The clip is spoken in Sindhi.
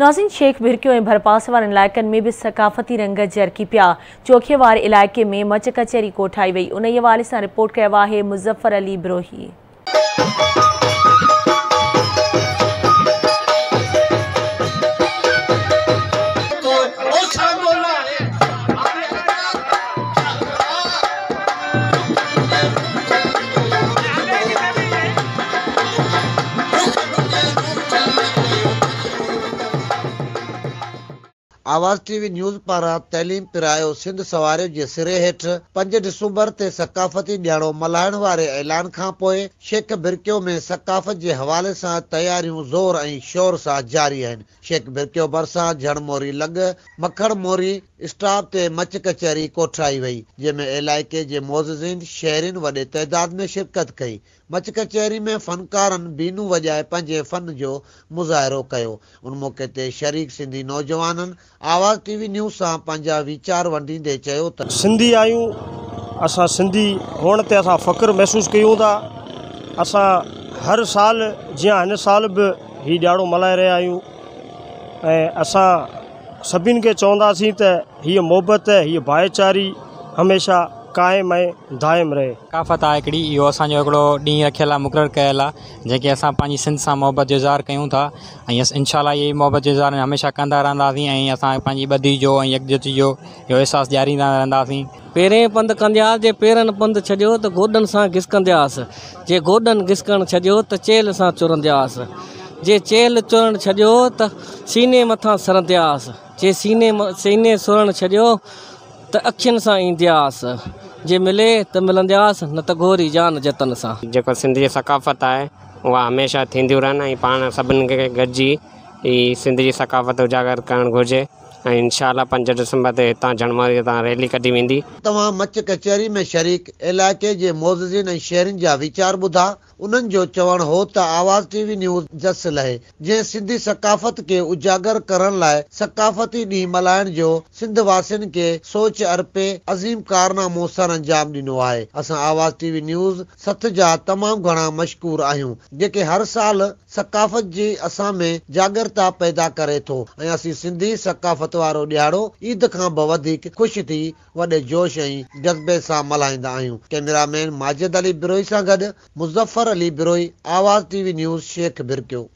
ناظرين شيخ ڀرڪيو ۽ ڀرپاسي وارن علائقن ۾ به ثقافتي رنگ جرڪي پيا، چوکي واري علائقي ۾ مچ ڪچهري ڪوٺائي وئي، انهي حوالي سان رپورٽ ڪيو آهي مظفر علي بروهي. آواز ٽي وي نيوز پاران تعليم پرايو سنڌ سنواريو جي سري هيٺ پنج ڊسمبر تي ثقافتي ڏهاڙو ملهائڻ واري اعلان کانپوء شيخ ڀرڪيو ۾ ثقافت جي حوالي سان تياريون زور ۽ شور سان جاري آهن. شيخ ڀرڪيو ڀرسان جهڻ موري لڳ مکڻ موري اسٽاپ تي مچ ڪچهري ڪوٺرائي وئي، جنهن ۾ علائقي جي معززين، شهرين وڏي تعداد ۾ شرڪت ڪئي. مچ ڪچهري ۾ فنڪارن بينون وڄائي پنهنجي فن جو مظاهرو ڪيو. ان موقعي تي شريڪ سنڌي نوجوانن آواز ٽي وي نيوز سان پنهنجا ويچار ونڊيندي چيو ته. سنڌي آهيون، اسان سنڌي هئڻ تي اسان فخر محسوس ڪيون ٿا. اسان هر سال جيان هن سال به هي ڏهاڙو ملهائي رهيا آهيون ۽ اسان سڀني کي چونداسين ته هيء محبت، هيء ڀائيچاري هميشه قائم ۽ دائم رهي. ثقافت آهي هڪڙي اهو اسان جو هڪڙو ڏينهن رکيل آهي مقرر ڪيل آهي جنهن کي اسان پنهنجي سنڌ سان محبت جو اظهار ڪيون ٿا ۽ انشاء الله اهي محبت جو اظهار هميشه ڪندا رهنداسين ۽ اسان پنهنجي ٻڌي جو ۽ يڪجهتي جو اهو احساس ڏياريندا رهنداسين. پيرين پنڌ ڪندياس، جي پيرن پنڌ ڇڏيو ته گوڏن سان گسڪندياس، جي گوڏن گسڪڻ ڇڏيو ته چيلهه سان چرندياس، جي چيلهه چرڻ ڇڏيو ته سيني مٿان سرندياس، جي سيني سيني سرڻ ڇڏيو ته اکين سان ايندياس، جي ملي ته ملندياس، نه ته گهوري جان جتن سان. جيڪو سنڌ جي ثقافت آهي اها هميشه ٿينديون رهن ۽ پاڻ سڀني کي گڏجي هي سنڌ جي ثقافت اجاگر ڪرڻ گهرجي ۽ انشاء الله پنج ڊسمبر تي هتان جهڻموري تان ريلي ڪڍي ويندي. توهان مچ ڪچهري ۾ شريڪ علائقي جي معززين ۽ شهرين جا ويچار ٻڌا، انهن جو چوڻ هو ته آواز ٽي وي نيوز جس لهي، جنهن سنڌي ثقافت کي اجاگر ڪرڻ لاء ثقافتي ڏينهن ملهائڻ جو سنڌ واسين کي سوچ ارپي عظيم ڪارنامو سرانجام ڏنو آهي، اسان آواز ٽي وي نيوز سٿ جا تمام گهڻا مشڪور آهيون، جيڪي هر سال ثقافت جي اسان ۾ جاڳرتا پيدا ڪري ٿو ۽ اسين سنڌي ثقافت وارو ڏهاڙو عيد کان به وڌيڪ خوش ٿي وڏي جوش ۽ جذبي سان ملهائيندا آهيون. ڪئميرا مين ماجد علي بروهي سان گڏ Muzaffar Ali Brohi, Awaz T V news, Sheikh Bhirkio.